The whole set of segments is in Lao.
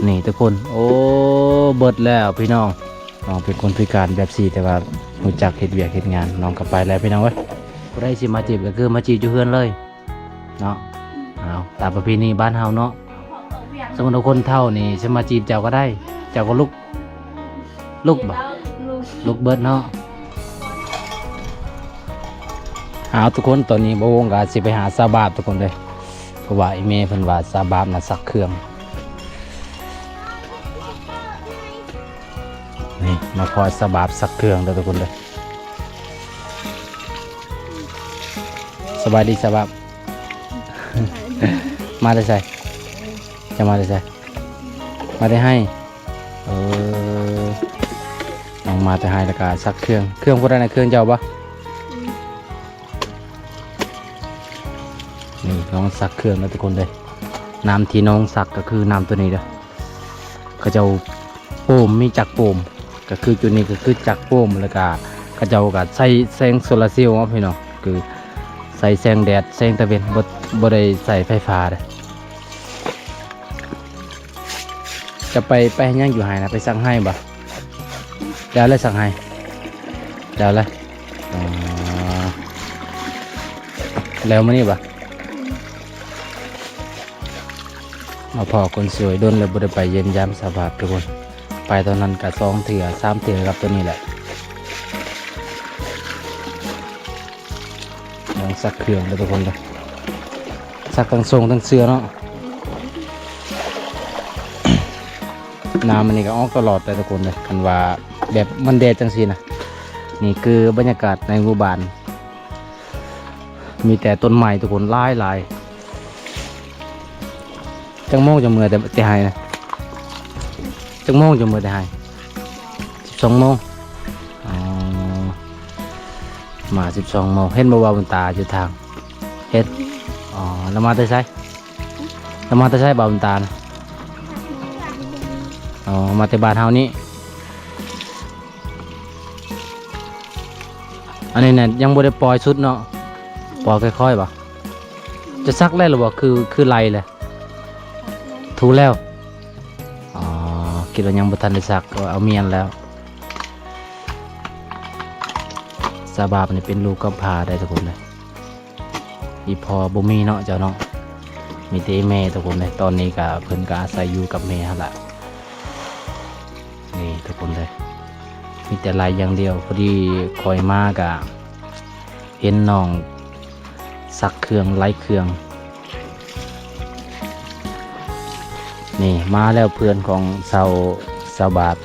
ນີ້ທຸກຄົນ ໂອ້ ເບິດແລ້ວພີ່ນ້ອງ. ນ້ອງເປັນຄົນພິການແບບຊີ້ ແຕ່ວ່າຮູ້ຈັກເຮັດວຽກເຮັດງານ. ນ້ອງກໍໄປແລ້ວພີ່ນ້ອງເອີຍ. ຜູ້ໃດຊິມາຈີບກໍຄືມາຈີບຢູ່ເຮືອນເລີຍເນາະ. ເອົາ ຕາມປະເພນີບ້ານເຮົາເນາະ. ສົມມຸດວ່າຄົນເຖົ້ານີ້ຊິມາຈີບເຈົ້າກໍໄດ້ ເຈົ້າກໍລຸກ ລຸກບໍ່? ລຸກເບິດເນາະ. ເອົາ ທຸກຄົນ ຕອນນີ້ບ່າວວົງກໍຊິໄປຫາສາວບາບທຸກຄົນເດີ ເພາະວ່າອີ່ແມ່ເພິ່ນວ່າສາວບາບນະຊັກເຄື່ອງ. ນີ້ ມາພໍ້ສາວບາບຊັກເຄື່ອງເດີທຸກຄົນເດີ. ສະບາຍດີສາວບາບ. ມາແຕ່ໃສ? ເຈົ້າມາແຕ່ໃສ? ມາແຕ່ໄຮ່. ເອີ ນ້ອງມາແຕ່ໄຮ່ແລ້ວກໍຊັກເຄື່ອງ. ເຄື່ອງຜູ້ໃດນະ? ເຄື່ອງເຈົ້າບໍ່? ອືມ ນີ້ນ້ອງຊັກເຄື່ອງເດີທຸກຄົນເດີ. ນ້ຳທີ່ນ້ອງຊັກກໍຄືນ້ຳຕົວນີ້ເດີ. ເຂົາເຈົ້າໂປມ ມີຈັກໂປມ ກໍຄືຈຸດນີ້ກໍຄືຈັກໂປມ ແລ້ວກໍເຂົາເຈົ້າກໍໃຊ້ແສງໂຊລາເຊວເນາະພີ່ນ້ອງ ຄືໃຊ້ແສງແດດແສງຕາເວັນ ບໍ່ ບໍ່ໄດ້ໃຊ້ໄຟຟ້າເດ້. ຈະໄປ ໄປເຮັດຫຍັງຢູ່ໄຮ່ນະ? ໄປຊັກໄຮ່ບໍ່? ແລ້ວແລ້ວຊັກໄຮ່? ແລ້ວແລ້ວ. ອໍ ແລ້ວມື້ນີ້ບໍ່? ມາພໍ້ຄົນສວຍ ດົນແລ້ວບໍ່ໄດ້ໄປຢ້ຽມຢາມສາວບາບທຸກຄົນ. ໄປຕອນນັ້ນກະສອງເທື່ອສາມເທື່ອກັບຕົວນີ້ແຫຼະ. ນ້ອງຊັກເຄື່ອງເດີທຸກຄົນເດີ ຊັກທັງໂສ້ງທັງເສື້ອເນາະ. ນ້ຳອັນນີ້ກໍອອກຕະຫຼອດເດີທຸກຄົນເດີ ຄັນວ່າແບບມັນແດດຈັ່ງຊີ້ນະ. ນີ້ຄືບັນຍາກາດໃນໝູ່ບ້ານ ມີແຕ່ຕົ້ນໄມ້ທຸກຄົນ ຫຼາຍໆ. ຈັກໂມງຈະເມືອແຕ່ ແຕ່ໄຮ່ນະ? ຈັກໂມງຈະເມືອແຕ່ໄຮ່? ສິບສອງໂມງ. ອໍ ມາສິບສອງໂມງ. ເຫັນບໍ່ວ່າບຸນຕາຢູ່ທາງ? ເຫັນ. ອໍ ລາວມາແຕ່ໃສ? ລາວມາແຕ່ໃສບ່າວບຸນຕານະ? ອໍ ມາແຕ່ບ້ານເຮົານີ້. ອັນນີ້ນະ ຍັງບໍ່ໄດ້ປ່ອຍຊຸດເນາະ ປ່ອຍຄ່ອຍໆບໍ່? ຈະຊັກແລ້ວຫຼືບໍ່? ຄື ຄືໄລ່ແລ້ວ? ຖືກແລ້ວ. ອໍ ຄິດວ່າຍັງບໍ່ທັນໄດ້ຊັກ ເອົາ ເອົາມ້ຽນແລ້ວ. ສາວບາບນີ້ເປັນລູກກຳພ້າໄດ໋ທຸກຄົນເດີ. ອີ່ພໍ່ບໍ່ມີເນາະເຈົ້າເນາະ ມີແຕ່ອີ່ແມ່ທຸກຄົນເດີ. ຕອນນີ້ກະ ເພິ່ນກະອາໄສຢູ່ກັບແມ່ຫັ້ນລະ. ນີ້ທຸກຄົນເດີ ມີແຕ່ໄລ່ຢ່າງດຽວ. ພໍດີຂ້ອຍມາກະເຫັນນ້ອງຊັກເຄື່ອງ ໄລ່ເຄື່ອງ. ນີ້ມາແລ້ວເພື່ອນຂອງສາວ ສາວບາບ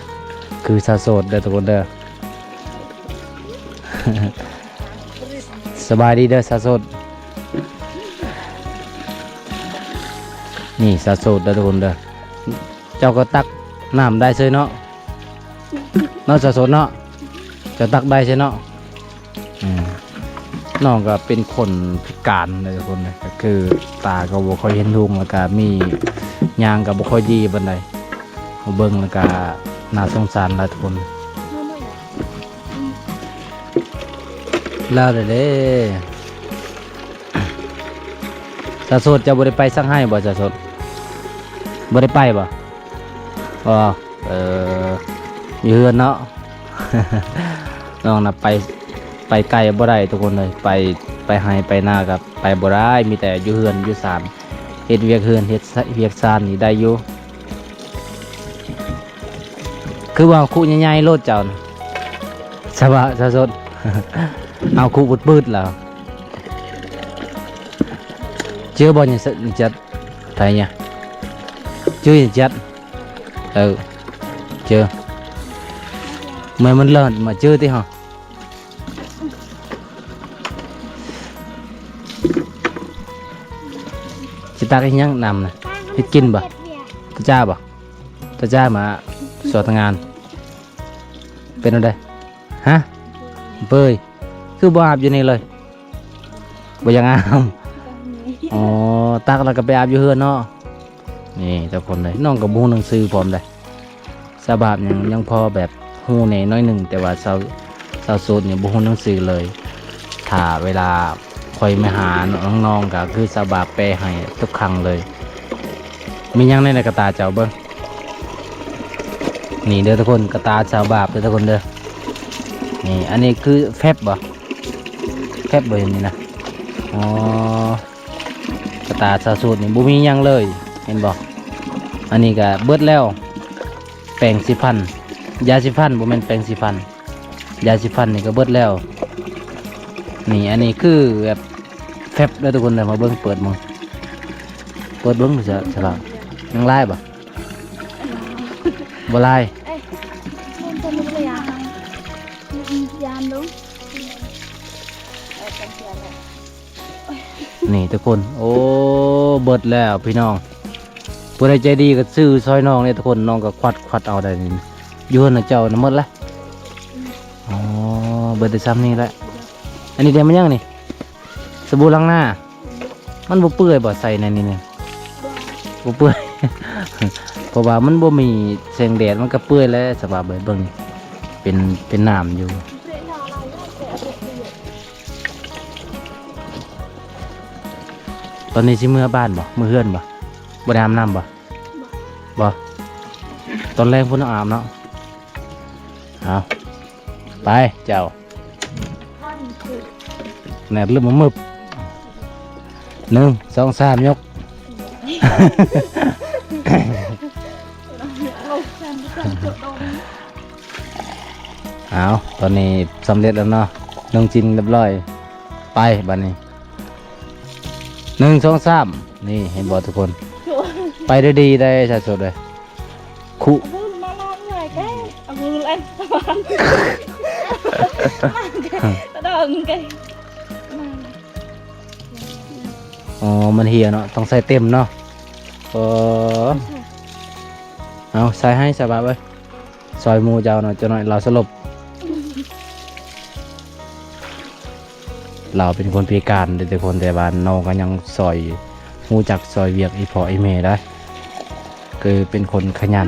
ຄືສາວໂສດເດີທຸກຄົນເດີ. ສະບາຍດີເດີສາວໂສດ. ນີ້ສາວໂສດເດີທຸກຄົນເດີ. ເຈົ້າກໍຕັກນ້ຳໄດ້ເຊີຍເນາະ ເນາະສາວໂສດເນາະ ເຈົ້າຕັກໄດ້ເຊີຍເນາະ. ອືມ ນ້ອງກໍເປັນຄົນພິການເດີທຸກຄົນເດີ ກໍຄືຕາກໍບໍ່ຄ່ອຍເຫັນຮຸ່ງ ແລ້ວກໍມີ ຍ່າງກໍບໍ່ຄ່ອຍດີປານໃດ. ເບິ່ງແລ້ວກໍໜ້າສົງສານຫຼາຍທຸກຄົນ. ແລ້ວເດ້ ສາວໂສດ ເຈົ້າບໍ່ໄດ້ໄປຊັກໄຮ່ບໍ່ສາວໂສດ? ບໍ່ໄດ້ໄປບໍ່? ບໍ່ ເອີ ຢູ່ເຮືອນເນາະ. ນ້ອງນະໄປ ໄປໄກບໍ່ໄດ້ທຸກຄົນເອີຍ ໄປ ໄປໄຮ່ໄປນາກໍໄປບໍ່ໄດ້ ມີແຕ່ຢູ່ເຮືອນຢູ່ຊານ ເຮັດວຽກເຮືອນເຮັດວຽກຊານນີ້ໄດ້ຢູ່. ຄືວ່າຄຸໃຫຍ່ໆໂລດເຈົ້ານະ ສະບາຍ ສາວໂສດ ເອົາຄຸປືດໆແລ້ວ. ເຈີບໍ່ ຍັງຈັດ ໃຜຍະ ເຈີຍັງຈັດ ເອີ ເຈີ ແມ່ນມັນເລີດມາເຈີຕິເຮົາ. ຊິຕັກອີຫຍັງນ້ຳນະ ເຮັດກິນບໍ່? ຕາຈ້າບໍ່? ຕາຈ້າມາສວດງານ ເປັນແນວໃດ? ຮະ? ເປີຍ ຄືບໍ່ອາບຢູ່ນີ້ເລີຍ? ບໍ່ຢາກອາບ. ອໍ ຕັກແລ້ວກໍໄປອາບຢູ່ເຮືອນເນາະ. ນີ້ທຸກຄົນເອີຍ ນ້ອງກໍບໍ່ຮູ້ໜັງສືພ້ອມເດ້. ສະບາບຍັງ ຍັງພໍແບບຮູ້ແດ່ໜ້ອຍໜຶ່ງ ແຕ່ວ່າຊາວ ຊາວໂສດນີ້ບໍ່ຮູ້ໜັງສືເລີຍ. ຖ້າເວລາຂ້ອຍມາຫານ້ອງໆ ກໍຄືສະບາບແປໃຫ້ທຸກຄັ້ງເລີຍ. ມີຫຍັງແດ່ນະກະຕາເຈົ້າເບິ່ງ? ນີ້ເດີທຸກຄົນ ກະຕ່າສາວບາບເດີທຸກຄົນເດີ. ນີ້ ອັນນີ້ຄືແຟັບບໍ່ ແຟັບບໍ່ ເຫັນນີ້ນະ. ອໍ ກະຕ່າສາວໂສດນີ້ບໍ່ມີຫຍັງເລີຍ ເຫັນບໍ່? ອັນນີ້ກະເບິດແລ້ວ ແປງສີຟັນ ຢາສີຟັນ ບໍ່ແມ່ນແປງສີຟັນ ຢາສີຟັນນີ້ກະເບິດແລ້ວ. ນີ້ ອັນນີ້ຄືແບບແຟັບເດີທຸກຄົນເດີ. ມາເບິ່ງ ເປີດເບິ່ງ ເປີດເບິ່ງ ສະ ສະພາບ ຍັງຫຼາຍບໍ່? ບໍ່ຫຼາຍ. ເອີຍ ມັນຈະລຸກໄລຍະ ຍາມລົງ ນີ້ທຸກຄົນ ໂອ້ ເບິດແລ້ວພີ່ນ້ອງ. ຜູ້ໃດໃຈດີກະຊື້ຊ່ອຍນ້ອງເດ້ທຸກຄົນ ນ້ອງກະຄວັດ ຄວັດເອົາໄດ້ນີ້. ຢູ່ເຮືອນເຈົ້ານະໝົດລະ? ອໍ ເບິດແຕ່ຊ່ຳນີ້ແຫຼະ. ອັນນີ້ໄດ້ມາຫຍັງນີ້? ສະບູລ້າງໜ້າ. ມັນບໍ່ເປື່ອຍບໍ່ ໃສ່ໃນນີ້ນີ້? ບໍ່ເປື່ອຍ ເພາະວ່າມັນບໍ່ມີແສງແດດ ມັນກະເປື່ອຍແຫຼະ. ສະບາຍເບິ່ງ ເປັນ ເປັນນ້ຳຢູ່. ຕອນນີ້ຊິເມືອບ້ານບໍ່ ເມືອເຮືອນບໍ່? ບໍ່ໄດ້ອາບນ້ຳບໍ່? ບໍ່ ຕອນແລງພຸ້ນອາບເນາະ. ເອົາ ໄປເຈົ້າ ແນບລຶບມາມຶບ ໜຶ່ງ ສອງ ສາມ ຍົກ. ເອົາ ຕອນນີ້ສຳເລັດແລ້ວເນາະ ໜຸ່ງຈີນຮຽບຮ້ອຍ. ໄປບາດນີ້ ໜຶ່ງ ສອງ ສາມ. ນີ້ ເຫັນບໍ່ທຸກຄົນ ໄປໄດ້ດີໄດ໋ ສາວໂສດເອີຍ. ຄຸ ອໍ ມັນເຫ່ຍເນາະ ຕ້ອງໃສ່ເຕັມເນາະ. ເອີ ເອົາ ໃສ່ໃຫ້ສະບາຍເອີຍ. ຊ່ອຍໝູ່ເຈົ້າເນາະ ຈັກໜ້ອຍລາວສະຫຼົບ. ລາວເປັນຄົນພິການເດ້ທຸກຄົນ ແຕ່ວ່ານ້ອງກະຍັງຊ່ອຍ ຮູ້ຈັກຊ່ອຍວຽກອີ່ພໍ່ອີ່ແມ່ໄດ໋ ຄືເປັນຄົນຂະຫຍັນ.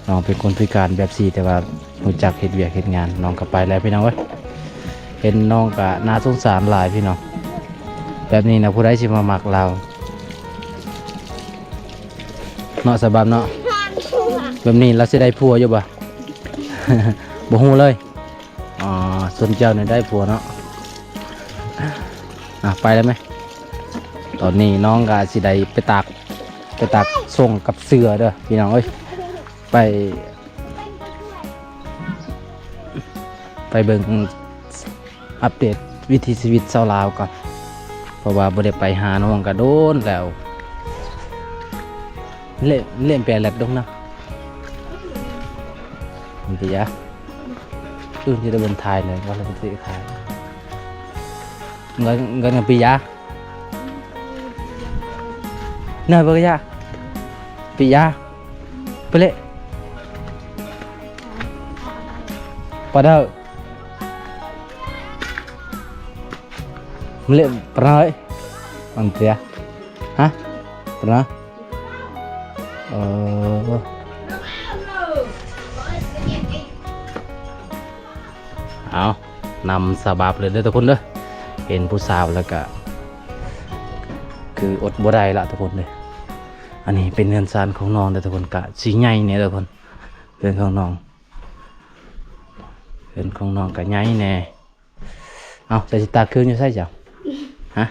ນ້ອງເປັນຄົນພິການແບບຊີ້ ແຕ່ວ່າຮູ້ຈັກເຮັດວຽກເຮັດງານ. ນ້ອງກະໄປແລ້ວພີ່ນ້ອງເອີຍ. ເຫັນນ້ອງກະໜ້າສົງສານຫຼາຍພີ່ນ້ອງ. ແບບນີ້ນະ ຜູ້ໃດຊິມາມັກລາວເນາະ ສະບາຍເນາະ. ແບບນີ້ລາວຊິໄດ້ຜົວຢູ່ບໍ່? ບໍ່ຮູ້ເລີຍ. ອໍ ສ່ວນເຈົ້ານີ້ໄດ້ຜົວເນາະ. ອ່ະ ໄປແລ້ວແມະ. ຕອນນີ້ນ້ອງກະຊິໄດ້ໄປຕາກ ໄປຕາກສົ່ງກັບເສືອເດີພີ່ນ້ອງເອີຍ. ໄປ ໄປເບິ່ງ ອັບເດດວິຖີຊີວິດຊາວລາວກ່ອນ ເພາະວ່າບໍ່ໄດ້ໄປຫານ້ອງກະດົນແລ້ວ. ເລະ ເລະ ແປແລັດດົງນະ ມັນກະຢາ ອື່ນຈະໄດ້ເບິ່ງຖ່າຍເລີຍ ວ່າລະເປັນຊິຂາຍ ເງິນ ເງິນປີຢາ ເນີ ເບິ່ງຢາ ປີຢາ ໄປເລະ ປາເດີ ມາເລະ ປາເດີ ອັນເຕຍ ຮະ ປາເດີ ເອີ ເອົາ ນຳສະບາບເລີຍເດີທຸກຄົນເດີ ເຫັນຜູ້ສາວແລ້ວກະ ຄືອົດບໍ່ໄດ້ລະທຸກຄົນເດີ. ອັນນີ້ເປັນເຮືອນຊານຂອງນ້ອງເດີທຸກຄົນ ກະຊິໃຫຍ່ແດ່ທຸກຄົນ ເຮືອນຂອງນ້ອງ ເຮືອນຂອງນ້ອງກະໃຫຍ່ແດ່. ເອົ້າ ເຈົ້າຊິຕາກເຄື່ອງຢູ່ໃສເຈົ້າ? ຮະ?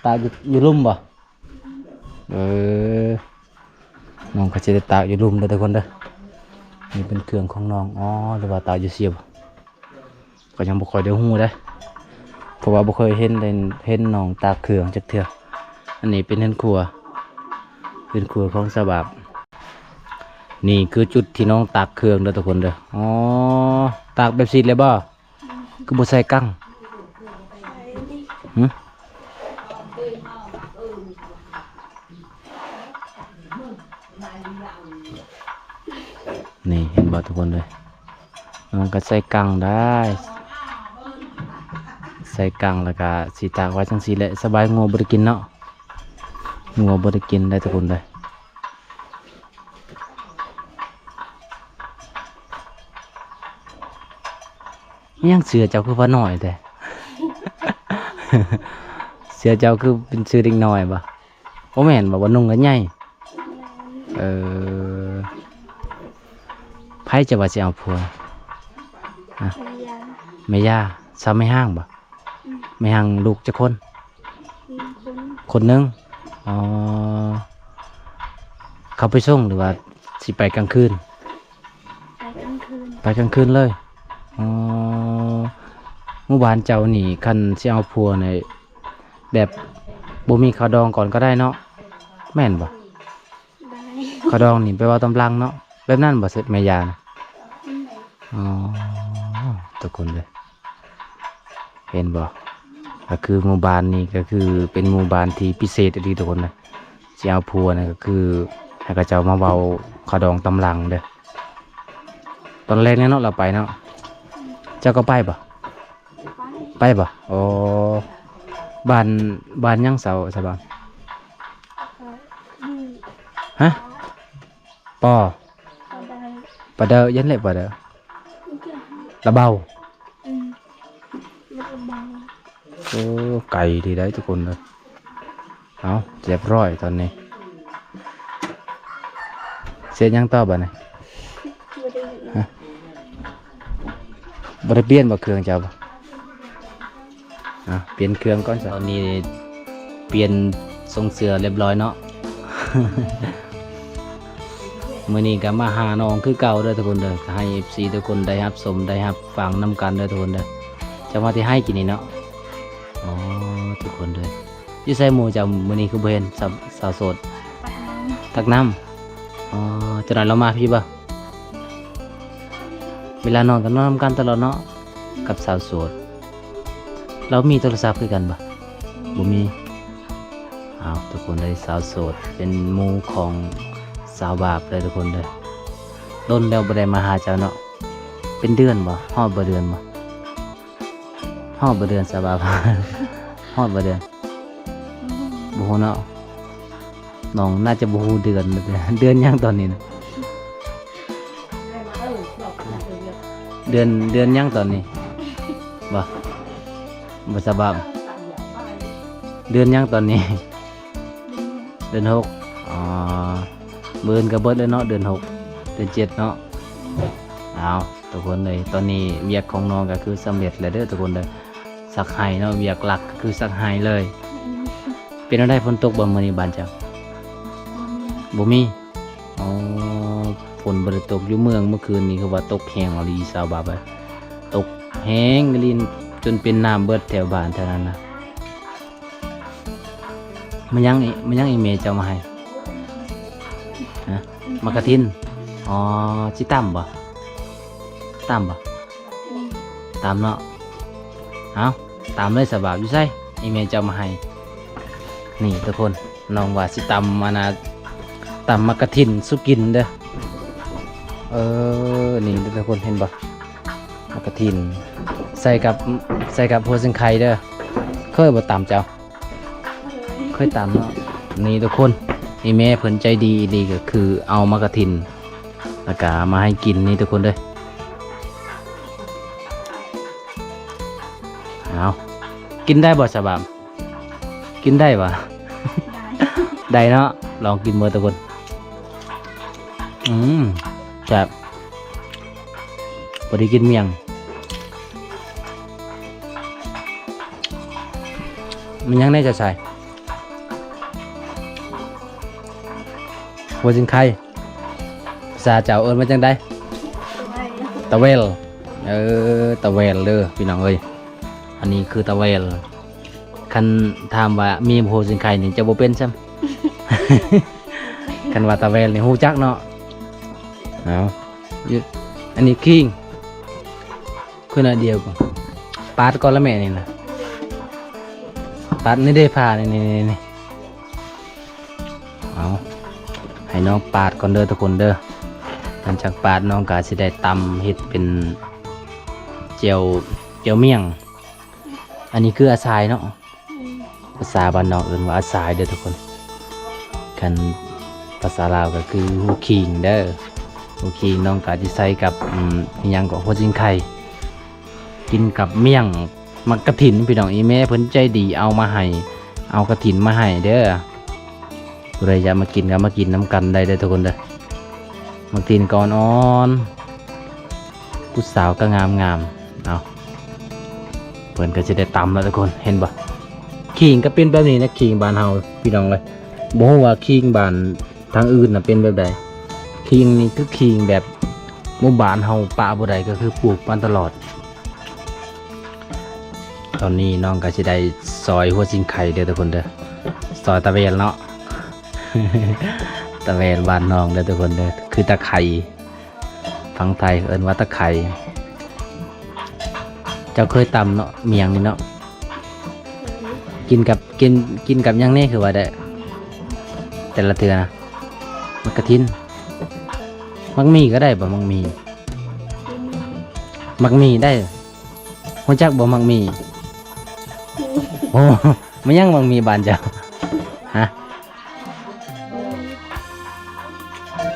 ຕາກຢູ່ ຢູ່ລຸ່ມບໍ່? ເອີ ນ້ອງກະຊິໄດ້ຕາກຢູ່ລຸ່ມເດີທຸກຄົນເດີ. ນີ້ເປັນເຄື່ອງຂອງນ້ອງ ອໍ ຫຼືວ່າຕາກຢູ່ເຊຍບໍ່? ກະຍັງບໍ່ຄ່ອຍໄດ້ຮູ້ເດ້ ເພາະວ່າບໍ່ເຄີຍເຫັນ ເຫັນນ້ອງຕາກເຄື່ອງຈັກເທື່ອ. ອັນນີ້ເປັນເຮືອນຄົວ ເຮືອນຄົວຂອງສາວບາບ. ນີ້ຄືຈຸດທີ່ນ້ອງຕາກເຄື່ອງເດີທຸກຄົນເດີ. ອໍ ຕາກແບບຊີ້ເລີຍບໍ່? ຄືບໍ່ໃສ່ກັງ? ຫຶ? ນີ້ເຫັນບໍ່ທຸກຄົນເອີຍ ມັນກະໃສ່ກັງໄດ້ ໃສ່ກັງແລ້ວກະຊິຕາກໄວ້ຈັ່ງຊີ້ແຫຼະ ສະບາຍ ງົວບໍ່ໄດ້ກິນເນາະ ງົວບໍ່ໄດ້ກິນໄດ້ທຸກຄົນເດີ. ອີຫຍັງເສື້ອເຈົ້າຄືວ່ານ້ອຍແທ້? ເສື້ອເຈົ້າຄືເປັນເສື້ອເດັກນ້ອຍບໍ່? ບໍ່ແມ່ນບໍ່ ວ່ານຸ່ງແລ້ວໃຫຍ່. ເອີ ໃຜຈະວ່າຊິເອົາຜົວ? ຮະ? ແມ່ຢາ ແມ່ຢາ ສາວແມ່ຮ້າງບໍ່? ອືມ ແມ່ຮ້າງລູກຈັກຄົນ? ໜຶ່ງຄົນ ຄົນໜຶ່ງ. ອໍ ເຂົາໄປສົ່ງ ຫຼືວ່າຊິໄປກາງຄືນ? ໄປກາງຄືນ ໄປກາງຄືນເລີຍ. ອໍ ໝູ່ບ້ານເຈົ້ານີ້ ຄັນຊິເອົາຜົວນີ້ ແບບບໍ່ມີເຂົ້າດອງກ່ອນກໍໄດ້ເນາະ ແມ່ນບໍ່? ໄດ້ ເຂົ້າດອງນີ້ໄປເວົ້າຕາມຫຼັງເນາະ ແບບນັ້ນບໍ່ ແມ່ຢານະ? ອືມ ອໍ ທຸກຄົນເດີ ເຫັນບໍ່? ກໍຄືໝູ່ບ້ານນີ້ ກໍຄືເປັນໝູ່ບ້ານທີ່ພິເສດອີ່ຫຼີ ທຸກຄົນເດີ. ຊິເອົາຜົວນະ ກໍຄືໃຫ້ເຂົາເຈົ້າມາເວົ້າເຂົ້າດອງຕາມຫຼັງເດີ. ຕອນແລກແນ່ເນາະ ລາວໄປເນາະ. ເຈົ້າກໍໄປບໍ່? ໄປບໍ່? ໂອ້ ບ້ານ ບ້ານຫຍັງ ສາວ ສາວບາງ? ຮະ? ປໍ ປາເດີ ປາເດີ ຢ້ານແຫຼະ ປາເດີ ລະເບົາ. ອືມ ໂອ້ ໄກດີໄດ໋ທຸກຄົນເອີຍ. ເອົາ ຮຽບຮ້ອຍຕອນນີ້ ເຮັດຫຍັງຕໍ່ບາດນີ້? ບໍ່ໄດ້ ຮະ? ບໍ່ໄດ້ປ່ຽນບໍ່ເຄື່ອງເຈົ້າ? ອ່ະ ປ່ຽນເຄື່ອງກ່ອນຊະ. ຕອນນີ້ປ່ຽນຊົງເສື້ອຮຽບຮ້ອຍເນາະ. ມື້ນີ້ກໍມາຫານ້ອງຄືເກົ່າເດີທຸກຄົນເດີ ໃຫ້ເອັຟຊີທຸກຄົນໄດ້ຮັບຊົມໄດ້ຮັບຟັງນຳກັນເດີທຸກຄົນເດີ. ຈະມາທີ່ໄຮ່ກິນນີ້ເນາະ. ອໍ ທຸກຄົນເດີ ຢູ່ໃສໝູ່ເຈົ້າ? ມື້ນີ້ຄືບໍ່ເຫັນ ສາວ ສາວໂສດ ຕັກນ້ຳ ຕັກນ້ຳ. ອໍ ຈັກໜ່ອຍລາວມາພີ້ບໍ່? ເວລານອນກໍນອນນຳກັນຕະຫຼອດເນາະ ກັບສາວໂສດ. ລາວມີໂທລະສັບຄືກັນບໍ່? ບໍ່ມີ. ອ້າວ ທຸກຄົນເອີຍ ສາວໂສດເປັນໝູ່ຂອງສາວບາບເດີທຸກຄົນເດີ. ດົນແລ້ວບໍ່ໄດ້ມາຫາເຈົ້າເນາະ. ເປັນເດືອນບໍ່? ຮອດບໍ່ເດືອນບໍ່? ຮອດບໍ່ເດືອນສາວບາບ? ຮອດບໍ່ເດືອນ? ບໍ່ຮູ້ເນາະ. ນ້ອງໜ້າຈະບໍ່ຮູ້ເດືອນ. ເດືອນຫຍັງຕອນນີ້ນະ? ເດືອນ ເດືອນຫຍັງຕອນນີ້? ບໍ່ ບໍ່ສະບາຍ. ເດືອນຫຍັງຕອນນີ້? ເດືອນຫົກ. ອໍ ມື້ອື່ນກໍເບິດແລ້ວເນາະ ເດືອນຫົກ ເດືອນເຈັດເນາະ. ອ້າວ ທຸກຄົນເອີຍ ຕອນນີ້ວຽກຂອງນ້ອງກໍຄືສຳເລັດແລ້ວເດີທຸກຄົນເດີ. ສັກໄຮ່ເນາະ ວຽກຫຼັກກໍຄືສັກໄຮ່ເລີຍ. ອືມ ເປັນແນວໃດ ຝົນຕົກບໍ່ມື້ນີ້ບ້ານເຈົ້າ? ບໍ່ມີ ບໍ່ມີ. ອໍ ຝົນບໍ່ໄດ້ຕົກຢູ່ເມືອງ ເມື່ອຄືນນີ້ຄືວ່າຕົກແຮງອີ່ຫຼີ ສາວບາບເອີຍ. ຕົກແຮງອີ່ຫຼີ ຈົນເປັນນ້ຳເບິດແຖວບ້ານແຖວນັ້ນນະ. ມັນຫຍັງອີ ມັນຫຍັງອີແມ່ເຈົ້າມາໃຫ້? ຮະ? ໝາກກະທິນ. ອໍ ຊິຕຳບໍ່? ຕຳບໍ່? ອືມ ຕຳເນາະ. ເອົາ ຕຳເລີຍສະບາບ. ຢູ່ໃສ ອີແມ່ເຈົ້າມາໃຫ້? ນີ້ທຸກຄົນ ນ້ອງວ່າຊິຕຳ ອັນນ່າ ຕຳໝາກກະທິນສູ່ກິນເດີ. ເອີ ນີ້ເດີທຸກຄົນ ເຫັນບໍ່? ໝາກກະທິນ ໃສ່ກັບ ໃສ່ກັບຫົວຊິງໄຄເດີ. ເຄີຍບໍ່ຕຳເຈົ້າ? ເຄີຍຕຳເນາະ. ນີ້ທຸກຄົນ ອີແມ່ເພິ່ນໃຈດີອີ່ຫຼີ ກໍຄືເອົາໝາກກະທິນ ແລ້ວກະມາໃຫ້ກິນນີ້ທຸກຄົນເດີ. ເອົາ ກິນໄດ້ບໍ່ສະບາບ? ກິນໄດ້ບໍ່? ໄດ້ ໄດ້ເນາະ. ລອງກິນເບິ່ງທຸກຄົນ. ອືມ ແຊບ. ພໍດີກິນໝ້ຽງ. ມັນຫຍັງແດ່ຈະໃສ່? ຫົວຊິງໄຄ. ພາສາເຈົ້າເອີ້ນວ່າຈັ່ງໃດ? ຕະແວນ. ເອີ ຕະແວນເດີພີ່ນ້ອງເອີຍ. ອັນນີ້ຄືຕະແວນ. ຄັນຖາມວ່າມີບໍ່ ຫົວຊິງໄຄນີ້ຈະບໍ່ເປັນຊ້ຳ. ຄັນວ່າຕະແວນນີ້ຮູ້ຈັກເນາະ. ເອົາ ອັນນີ້ຄີງ ຄືໜ້ອຍດຽວ. ປາດກ່ອນລະແມ່ນີ້ນະ. ປາດນີ້ເດ້ ຜ່ານີ້ ນີ້ ນີ້. ເອົາ ໃຫ້ນ້ອງປາດກ່ອນເດີທຸກຄົນເດີ. ຫຼັງຈາກປາດ ນ້ອງກະຊິໄດ້ຕຳເຮັດເປັນແຈ່ວ ແຈ່ວໝ້ຽງ. ອັນນີ້ຄືອາຊາຍເນາະ. ອືມ ພາສາບ້ານນອກເອີ້ນວ່າອາຊາຍເດີທຸກຄົນ. ຄັນພາສາລາວກໍຄືຫູຄີງເດີ. ຫູຄີງ ນ້ອງກະຊິໃສ່ກັບ ອືມ ອີຫຍັງເກາະ ຫົວຊິງໄຄ ກິນກັບໝ້ຽງໝາກກະຖິນພີ່ນ້ອງ. ອີແມ່ເພິ່ນໃຈດີເອົາມາໃຫ້ ເອົາກະຖິນມາໃຫ້ເດີ. ຜູ້ໃດຢາກມາກິນກໍມາກິນນຳກັນໄດ້ເດີທຸກຄົນເດີ. ໝາກກະຖິນກໍອ່ອນ ຜູ້ສາວກໍງາມໆ ເອົາ ເພິ່ນກໍຊິໄດ້ຕຳແລ້ວທຸກຄົນ ເຫັນບໍ່? ຂີງກໍເປັນແບບນີ້ນະ ຂີງບ້ານເຮົາພີ່ນ້ອງເອີຍ. ບໍ່ຮູ້ວ່າຂີງບ້ານທາງອື່ນນະເປັນແບບໃດ. ຂີງນີ້ຄືຂີງແບບໝູ່ບ້ານເຮົາປະບໍ່ໄດ້ ກໍຄືປູກມາຕະຫຼອດ. ຕອນນີ້ນ້ອງກໍຊິໄດ້ຊອຍຫົວຊິງໄຄເດີທຸກຄົນເດີ ຊອຍຕະແຫວນເນາະ ຕະແຫວນບ້ານນ້ອງເດີທຸກຄົນເດີ ຄືຕະໄຄ ຝັ່ງໄທເອີ້ນວ່າຕະໄຄ. ເຈົ້າເຄີຍຕຳເນາະ ໝ້ຽງນີ້ເນາະ ກິນກັບ ກິນ ກິນກັບຫຍັງແດ່ ຄືວ່າໄດ້ ແຕ່ລະເທື່ອນະ? ໝາກກະທິນ ໝາກໝີ່ກໍໄດ້ບໍ່? ໝາກໝີ່ ໝາກໝີ່ໄດ້. ຮູ້ຈັກບໍ່ໝາກໝີ່? ໂອ້ ມາຫຍັງໝາກໝີ່ບ້ານເຈົ້າ? ຮະ?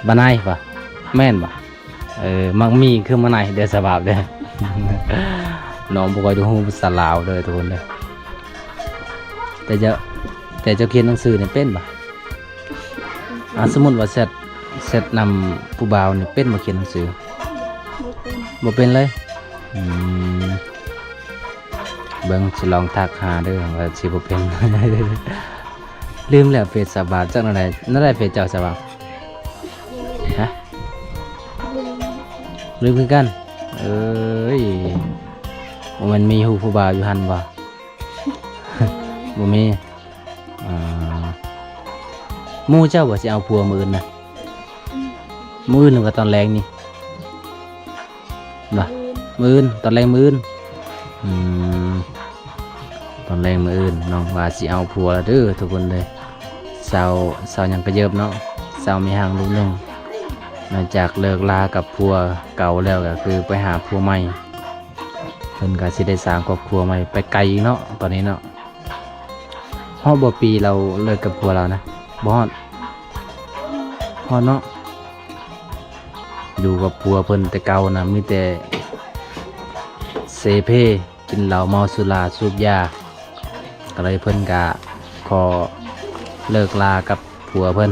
ມານາຍບໍ່? ແມ່ນບໍ່? ເອີ ໝາກໝີ່ຄືມານາຍເດີ ສະບາບເດີ. ນ້ອງບໍ່ຄ່ອຍໄດ້ຮູ້ພາສາລາວເດີທຸກຄົນເດີ. ແຕ່ເຈົ້າ ແຕ່ເຈົ້າຂຽນໜັງສືນີ້ເປັນບໍ່? ອ່າ ສົມມຸດວ່າແຊັດ ແຊັດນຳຜູ້ບ່າວນີ້ເປັນບໍ່ ຂຽນໜັງສື? ບໍ່ເປັນ ບໍ່ເປັນເລີຍ? ອືມ ເບິ່ງ ຊິລອງທັກຫາເດີ ວ່າຊິບໍ່ເປັນ. ລືມແລ້ວເຟສສາວບາບ ຈັກແນວໃດ ແນວໃດເຟສເຈົ້າສາວບາບ? ຮະ? ລືມຄືກັນ? ເອີຍ ບໍ່ແມ່ນມີຮູບຜູ້ບ່າວຢູ່ຫັ້ນບໍ່? ບໍ່ມີ. ອ່າ ໝູ່ເຈົ້າວ່າຊິເອົາຜົວມື້ອື່ນນະ? ມື້ອື່ນ ຫຼືວ່າຕອນແລງນີ້? ບໍ່ ມື້ອື່ນ ຕອນແລງມື້ອື່ນ. ອືມ ຕອນແລງມື້ອື່ນນ້ອງວ່າຊິເອົາຜົວແລ້ວເດີທຸກຄົນເດີ. ສາວ ສາວຫຍັງກະເຢິບເນາະ ສາວມີຮ່າງລູກໜຶ່ງ ຫຼັງຈາກເລີກລາກັບຜົວເກົ່າແລ້ວ ກໍຄືໄປຫາຜົວໃໝ່. ເພິ່ນກໍຊິໄດ້ສ້າງຄອບຄົວໃໝ່ ໄປໄກອີກເນາະ ຕອນນີ້ເນາະ. ຮອດບໍ່ປີລາວເລີກກັບຜົວລາວນະ? ບໍ່ຮອດ ຮອດເນາະ. ຢູ່ກັບຜົວເພິ່ນແຕ່ເກົ່ານະ ມີແຕ່ເສເພ ກິນເຫຼົ້າເມົາສຸລາສູບຢາ ກໍເລີຍເພິ່ນກະຂໍເລີກລາກັບຜົວເພິ່ນ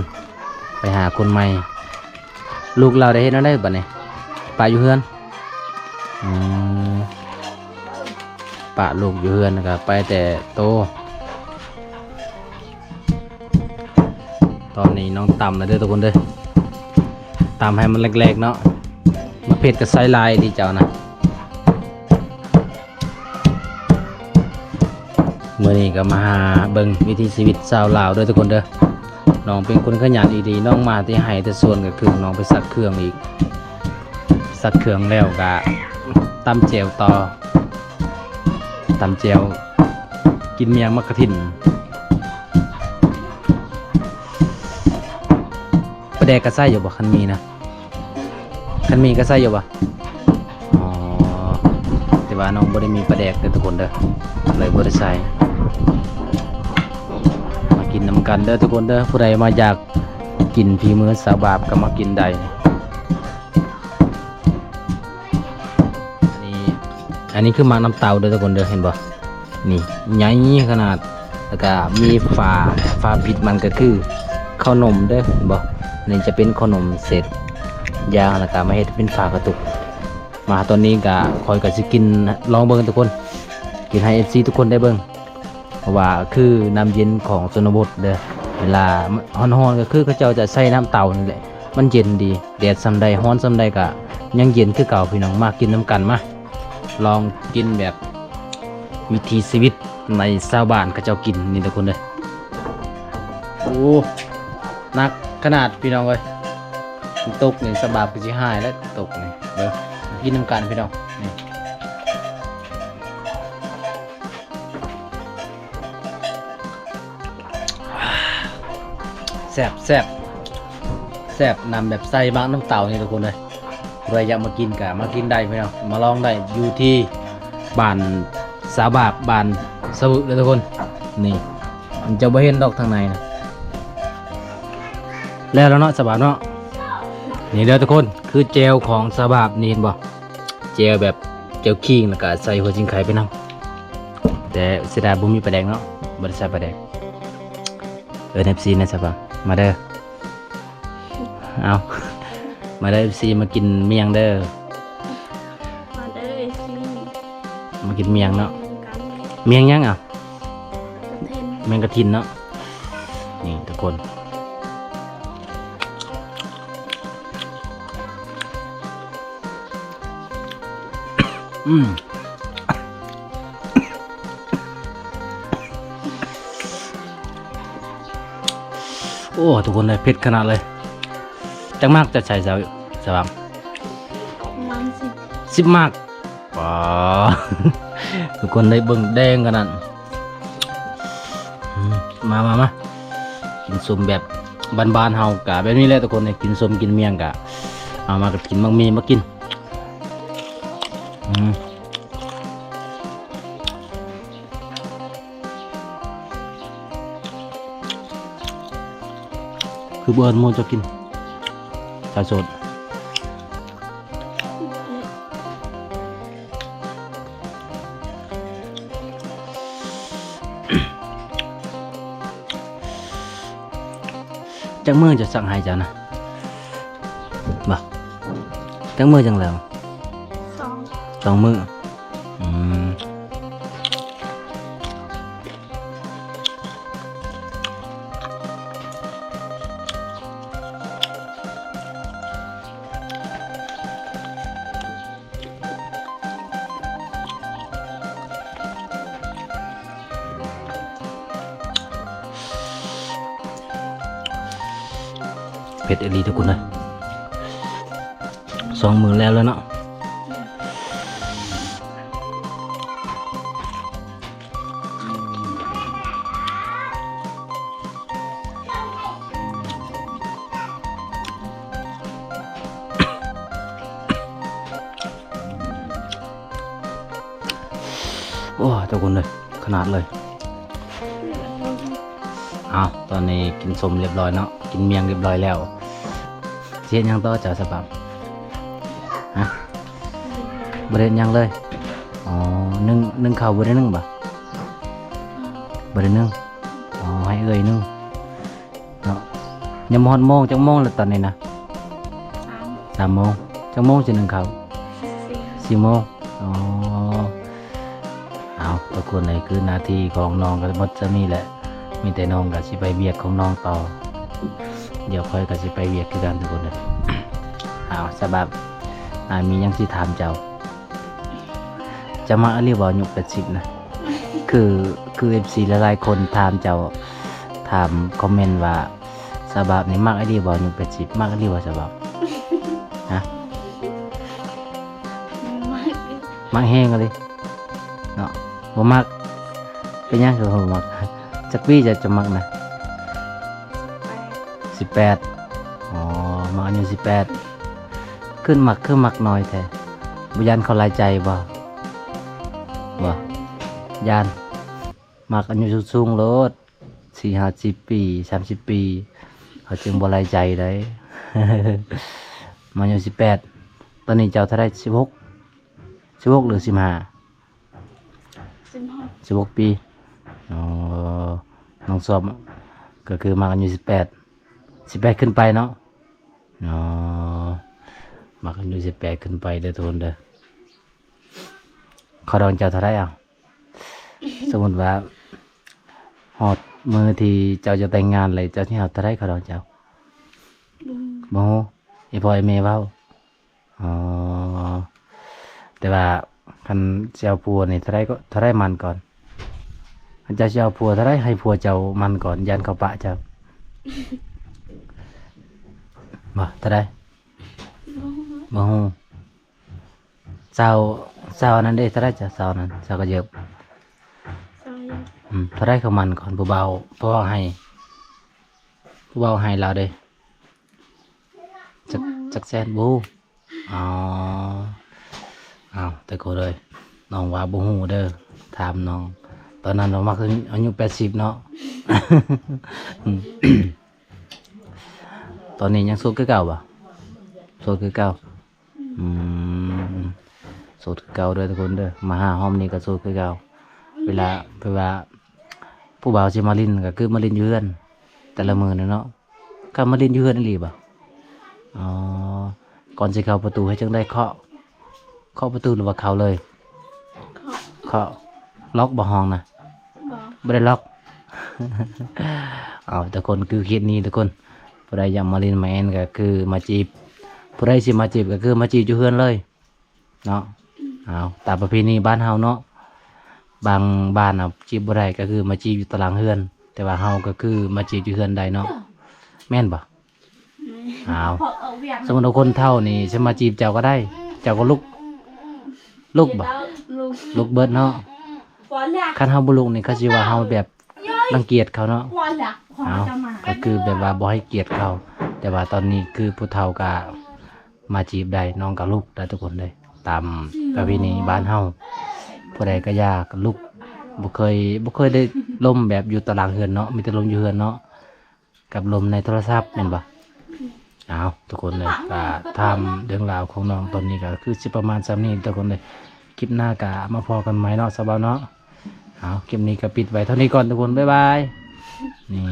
ໄປຫາຄົນໃໝ່. ລູກລາວໄດ້ເຮັດແນວໃດບັດນີ້? ປະຢູ່ເຮືອນ? ອືມ ປະລູກຢູ່ເຮືອນ ແລ້ວກໍໄປແຕ່ໂຕ. ຕອນນີ້ນ້ອງຕຳແລ້ວເດີທຸກຄົນເດີ ຕຳໃຫ້ມັນແຫຼກໆເນາະ. ໝາກເຜັດກໍໃສ່ຫຼາຍອີ່ຫຼີເຈົ້ານະ. ມື້ນີ້ກໍມາຫາເບິ່ງວິຖີຊີວິດຊາວລາວເດີທຸກຄົນເດີ. ນ້ອງເປັນຄົນຂະຫຍັນອີ່ຫຼີ ນ້ອງມາແຕ່ໄຮ່ແຕ່ສວນ ກໍຄືນ້ອງໄປຊັກເຄື່ອງອີກ ຊັກເຄື່ອງແລ້ວກໍຕຳແຈ່ວຕໍ່ ຕຳແຈ່ວ ກິນໝ້ຽງໝາກກະທິນ. ປາແດກກໍໃສ່ຢູ່ບໍ່ ຄັນມີນະ? ຄັນມີກໍໃສ່ຢູ່ບໍ່? ອໍ ແຕ່ວ່ານ້ອງບໍ່ໄດ້ມີປາແດກເດີທຸກຄົນເດີ ເລີຍບໍ່ໄດ້ໃສ່. ມາກິນນຳກັນເດີທຸກຄົນເດີ ຜູ້ໃດມາຢາກກິນຝີມືສາວບາບກໍມາກິນໄດ້. ອັນນີ້ ອັນນີ້ຄືໝາກນ້ຳເຕົ້າເດີທຸກຄົນເດີ ເຫັນບໍ່? ນີ້ໃຫຍ່ຂະໜາດ ແລ້ວກະມີຝາ ຝາປິດມັນກໍຄືເຂົ້າໜົມເດີ ເຫັນບໍ່? ນີ້ຈະເປັນເຂົ້າໜົມເສດຢາງ ແລ້ວກະມາເຮັດເປັນຝາກະຕຸກ. ມາຕອນນີ້ກະ ຂ້ອຍກະຊິກິນລອງເບິ່ງທຸກຄົນ ກິນໃຫ້ເອັຟຊີທຸກຄົນໄດ້ເບິ່ງ. ເພາະວ່າຄືນ້ຳເຢັນຂອງຊົນນະບົດເດີ ເວລາຮ້ອນໆ ກໍຄືເຂົາເຈົ້າຈະໃສ່ນ້ຳເຕົ້ານີ້ແຫຼະ ມັນເຢັນດີ ແດດສ່ຳໃດ ຮ້ອນສ່ຳໃດ ກະຍັງເຢັນຄືເກົ່າພີ່ນ້ອງ. ມາກິນນຳກັນ ມາລອງກິນແບບວິຖີຊີວິດໃນຊາວບ້ານເຂົາເຈົ້າກິນນີ້ທຸກຄົນເດີ. ໂອ້ ໜັກຂະໜາດພີ່ນ້ອງເອີຍ ຕົກນີ້ສະບາບກໍຊິຫາຍແລ້ວ ຕົກນີ້ເບິ່ງ ກິນນຳກັນພີ່ນ້ອງ ນີ້. ແຊບ ແຊບ ແຊບ ນ້ຳແບບໃສ່ໝາກນ້ຳເຕົ້ານີ້ທຸກຄົນເອີຍ. ຜູ້ໃດຢາກມາກິນກະມາກິນໄດ້ພີ່ນ້ອງ ມາລອງໄດ້ ຢູ່ທີ່ບ້ານສາບາບ ບ້ານສະວຶເດີທຸກຄົນ. ນີ້ ມັນຈະບໍ່ເຫັນດອກທາງໃນນະ. ແລ້ວແລ້ວເນາະ ສາບາບເນາະ. ນີ້ເດີທຸກຄົນ ຄືແຈ່ວຂອງສາບາບນີ້ ເຫັນບໍ່? ແຈ່ວແບບແຈ່ວຂີງ ແລ້ວກະໃສ່ຫົວຊິງໄຄໄປນຳ ແຕ່ເສຍດາຍບໍ່ມີປາແດກເນາະ ບໍ່ໄດ້ໃສ່ປາແດກ. ເອີ້ນເອັຟຊີແດ່ ສາບາບ ມາເດີ. ເອົາ ມາເດີ ເອັຟຊີ ມາກິນໝ້ຽງເດີ. ກິນໝ້ຽງເນາະ. ໝ້ຽງຫຍັງອ່ະ? ແມງກະທິນເນາະ. ນີ້ທຸກຄົນ ອືມ ໂອ້ ທຸກຄົນເອີຍ ເຜັດຂະໜາດເລີຍ. ຈັກໝາກຈະໃສ່ ສາວ ສາວຫວານ? ປະມານສິບ ສິບໝາກ. ປາ ທຸກຄົນໄດ້ເບິ່ງແດງຂະໜາດ. ອືມ ມາ ມາ ມາ ກິນສົ້ມແບບບ້ານໆເຮົາກະແບບນີ້ແຫຼະທຸກຄົນເອີຍ. ກິນສົ້ມກິນໝ້ຽງກະເອົາມາກັບກິນໝາກໝີ່ມາກິນ. ອືມ ຄືບໍ່ເອີ້ນໝູ່ເຈົ້າກິນ ສາວໂສດ? ຈັກມື້ຈະສັກໃຫ້ເຈົ້ານະ? ບໍ່ ຈັກມື້ຈັ່ງແລ້ວ? ສອງ ສອງມື້. ອືມ ເຜັດອີ່ຫຼີທຸກຄົນເອີຍ. ສອງມື້ແລ້ວແຫຼະເນາະ. ໂອ້ ເຈົ້າຄົນເອີຍ ຂະໜາດເລີຍ. ເອົາ ຕອນນີ້ກິນສົ້ມລຽບຮ້ອຍເນາະ ກິນໝ້ຽງລຽບຮ້ອຍແລ້ວ. ຊິເຮັດຫຍັງຕໍ່ເຈົ້າສະບາບ? ຮະ? ບໍ່ໄດ້ເຮັດຫຍັງເລີຍ. ອໍ ໜຶ້ງ ໜຶ້ງເຂົ້າບໍ່ໄດ້ໜຶ້ງບໍ? ບໍ່ໄດ້ໜຶ້ງ. ອໍ ໃຫ້ເອື້ອຍໜຶ້ງເນາະ. ຍັງບໍ່ຮອດໂມງ. ຈັກໂມງແລ້ວຕອນນີ້ນະ? ສາມ ສາມໂມງ. ຈັກໂມງຊິໜຶ້ງເຂົ້າ? ສີ່ ສີ່ໂມງ. ອໍ ເອົາ ທຸກຄົນເອີຍ ຄືໜ້າທີ່ຂອງນ້ອງກໍໝົດສ່ຳນີ້ແຫຼະ. ມີແຕ່ນ້ອງກໍຊິໄປວຽກຂອງນ້ອງຕໍ່. ດຽວຂ້ອຍກໍຊິໄປວຽກຄືກັນທຸກຄົນເອີຍ. ເອົາ ສະບາບ ອ້າຍມີຫຍັງຊິຖາມເຈົ້າ. ເຈົ້າມັກອີ່ຫຼີບໍ່ ອາຍຸແປດສິບນະ? ຄື ຄືເອັຟຊີຫຼາຍໆຄົນຖາມເຈົ້າ ຖາມຄອມເມັນວ່າ ສະບາບນີ້ມັກອີ່ຫຼີບໍ່ ອາຍຸແປດສິບ ມັກອີ່ຫຼີບໍ່ສະບາບ? ຮະ? ມັກ ມັກແຮງອີ່ຫຼີເນາະ. ບໍ່ມັກ ເປັນຫຍັງຄືບໍ່ມັກ? ຈັກປີຈະ ຈະມັກນະ? ສິບແປດ. ສິບແປດ. ອໍ ມັກອາຍຸສິບແປດ. ຄືມັກ ຄືມັກນ້ອຍແທ້. ບໍ່ຢ້ານເຂົາຫຼາຍໃຈບໍ່? ບໍ່ ຢ້ານ. ມັກອາຍຸສູງໆໂລດ ສີ່ຫ້າສິບປີ ສາມສິບປີ ເຂົາຈຶ່ງບໍ່ຫຼາຍໃຈໃດ໋. ມາອາຍຸສິບແປດ. ຕອນນີ້ເຈົ້າເທົ່າໃດ? ສິບຫົກ ສິບຫົກ ຫຼື ສິບຫ້າ? ສິບຫົກ ສິບຫົກປີ. ອໍ ນ້ອງຊອບ ກໍຄືມັກອາຍຸສິບແປດ ສິບແປດຂຶ້ນໄປເນາະ. ອໍ ມັກອາຍຸສິບແປດຂຶ້ນໄປເດີທຸກຄົນເດີ. ເຂົາດອງເຈົ້າເທົ່າໃດເອົາ? ສົມມຸດວ່າຮອດມື້ທີ່ເຈົ້າຈະແຕ່ງງານແລ້ວ ເຈົ້າຊິເອົາເທົ່າໃດເຂົາດອງເຈົ້າ? ບໍ່ຮູ້ ບໍ່ຮູ້. ອີ່ພໍ່ອີ່ແມ່ເວົ້າ. ອໍ ແຕ່ວ່າຄັນຊິເອົາຜົວນີ້ເທົ່າໃດກໍ ເທົ່າໃດໝັ້ນກ່ອນ? ຄັນເຈົ້າຊິເອົາຜົວເທົ່າໃດ ໃຫ້ຜົວເຈົ້າໝັ້ນກ່ອນ ຢ້ານເຂົາປະເຈົ້າ. ບໍ່ ເທົ່າໃດ? ບໍ່ຮູ້ ບໍ່ຮູ້. ຊາວ ຊາວອັນນັ້ນເດ້ ເທົ່າໃດຈະ ຊາວນັ້ນ ຊາວກະເຢິບ? ຊາວເຢບ. ອືມ ເທົ່າໃດເຂົາໝັ້ນກ່ອນ ຜູ້ບ່າວ ຜູ້ບ່າວໃຫ້ ຜູ້ບ່າວໃຫ້ລາວເດ້? ຈັກ ຈັກແສນ ບໍ່ຮູ້. ອໍ ອ້າວ ແຕ່ກໍເລີຍ ນ້ອງວ່າບໍ່ຮູ້ເດີ ຖາມນ້ອງ ຕອນນັ້ນວ່າມັກອາຍຸແປດສິບເນາະ. ອືມ ຕອນນີ້ຍັງໂສດຄືເກົ່າບໍ່? ໂສດຄືເກົ່າ. ອືມ ໂສດຄືເກົ່າເດີທຸກຄົນເດີ ມາຫາຮອບນີ້ກໍໂສດຄືເກົ່າ. ເວລາ ເພາະວ່າຜູ້ບ່າວຊິມາຫຼິ້ນກໍຄືມາຫຼິ້ນຢູ່ເຮືອນແຕ່ລະມື້ນີ້ເນາະ. ເຂົ້າມາຫຼິ້ນຢູ່ເຮືອນອີ່ຫຼີບໍ່? ອໍ ກ່ອນຊິເຂົ້າປະຕູເຮັດຈັ່ງໃດ ເຄາະ ເຄາະປະຕູ ຫຼືວ່າເຂົ້າເລີຍ? ເຄາະ ເຄາະ ລັອກບໍ່ຫ້ອງນະ? ບໍ່ ບໍ່ໄດ້ລັອກ. ເອົາ ທຸກຄົນ ຄືຄລິບນີ້ທຸກຄົນ ຜູ້ໃດຢາກມາຫຼິ້ນມາແອ່ນກໍຄືມາຈີບ ຜູ້ໃດຊິມາຈີບກໍຄືມາຈີບຢູ່ເຮືອນເລີຍເນາະ. ເອົາ ຕາມປະເພນີບ້ານເຮົາເນາະ ບາງບ້ານນະຈີບບໍ່ໄດ້ ກໍຄືມາຈີບຢູ່ຕາລາງເຮືອນ ແຕ່ວ່າເຮົາກໍຄືມາຈີບຢູ່ເຮືອນໄດ້ເນາະ ແມ່ນບໍ່? ເອົາ ສົມມຸດວ່າຄົນເຖົ້ານີ້ຊິມາຈີບເຈົ້າກໍໄດ້ ເຈົ້າກໍລຸກ ລຸກບໍ່? ລຸກເບິດເນາະ. ຄັນເຮົາບໍ່ລຸກນີ້ ເຂົາຊິວ່າເຮົາແບບລັງກຽດເຂົາເນາະ. ເອົາ ກໍຄືແບບວ່າບໍ່ໃຫ້ກຽດເຂົາ ແຕ່ວ່າຕອນນີ້ຄືຜູ້ເຖົ້າກໍມາຈີບໄດ້ ນ້ອງກໍລຸກໄດ້ທຸກຄົນເດ້ ຕາມປະເພນີບ້ານເຮົາ ຜູ້ໃດກໍຢາກລຸກ. ບໍ່ເຄີຍ ບໍ່ເຄີຍໄດ້ລົມແບບຢູ່ຕາລາງເຮືອນເນາະ ມີແຕ່ລົມຢູ່ເຮືອນເນາະ ກັບລົມໃນໂທລະສັບແມ່ນບໍ່? ເອົາ ທຸກຄົນເອີຍ ກໍຖາມເລື່ອງລາວຂອງນ້ອງຕອນນີ້ກໍຄືຊິປະມານສ່ຳນີ້ທຸກຄົນເອີຍ. ຄລິບໜ້າກໍມາພໍ້ກັນໃໝ່ເນາະ ສາວເບົາເນາະ. ເອົາ ຄລິບນີ້ກໍປິດໄວ້ເທົ່ານີ້ກ່ອນທຸກຄົນ ບາຍບາຍ. ນີ້